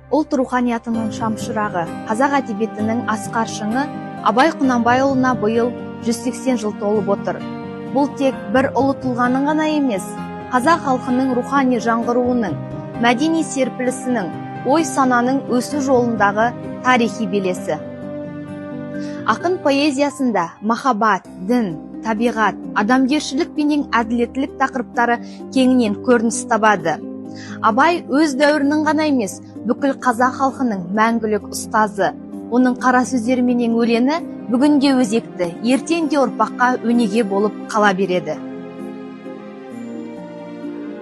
Ұлт руханиятының шамшырағы, қазақ әдебиетінің асқар шыңы Абай Құнанбайұлына биыл 180 жыл толып отыр. Бұл тек бір ұлы тұлғаның ғана емес, қазақ халқының рухани жаңғыруының, мәдени серпілісінің, ой сананың өсу жолындағы тарихи белесі. Ақын поэзиясында махаббат, дін, табиғат, адамгершілік пенен әділеттілік тақырыптары кеңінен көрініс табады. Абай өз дәуірінің ғана емес, бүкіл қазақ халқының мәңгілік ұстазы. Оның қара сөздері менен өлеңі бүгін де өзекті, ертең де ұрпаққа өнеге болып қала береді.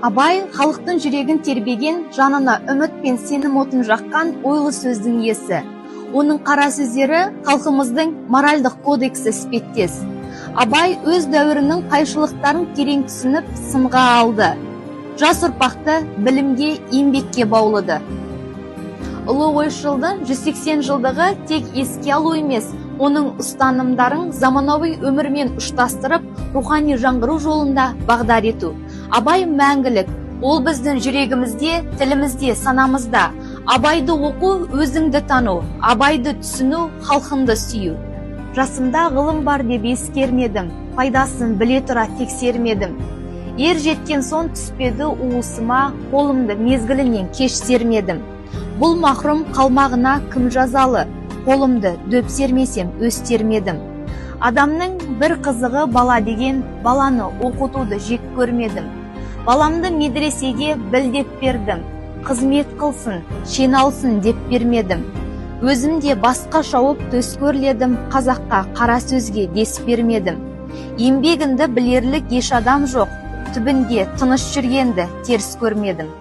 Абай — халықтың жүрегін тербеген, жанына үміт пен сенім отын жаққан ойлы сөздің иесі. Оның қара сөздері халқымыздың моральдық кодексі іспеттес. Абай өз дәуірінің қайшылықтарын терең түсініп, сынға алды, жас ұрпақты білімге, еңбекке баулыды. Ұлы ойшылдың 180 жылдығы тек еске алу емес, оның ұстанымдарын заманауи өмірмен ұштастырып, рухани жаңғыру жолында бағдар ету. Абай мәңгілік, ол біздің жүрегімізде, тілімізде, санамызда. Абайды оқу — өзіңді тану, Абайды түсіну — халқыңды сүю. Жасымда ғылым бар деп ескермедім, пайдасын біле тұра тексермедім. Ер жеткен соң түспеді уысыма, қолымды мезгілінен кеш сермедім. Бұл махрұм қалмағына кім жазалы, қолымды дөп сермесем, өстермедім. Адамның бір қызығы бала деген, баланы оқытуды жек көрмедім. Баламды медресеге біл деп бердім, қызмет қылсын, шен алсын деп бермедім. Өзім де басқа шауып төс көрледім, қазаққа қара сөзге дес бермедім. Еңбегіңді білерлік еш адам жоқ, түбінде тыныш жүргенді теріс көрмедім.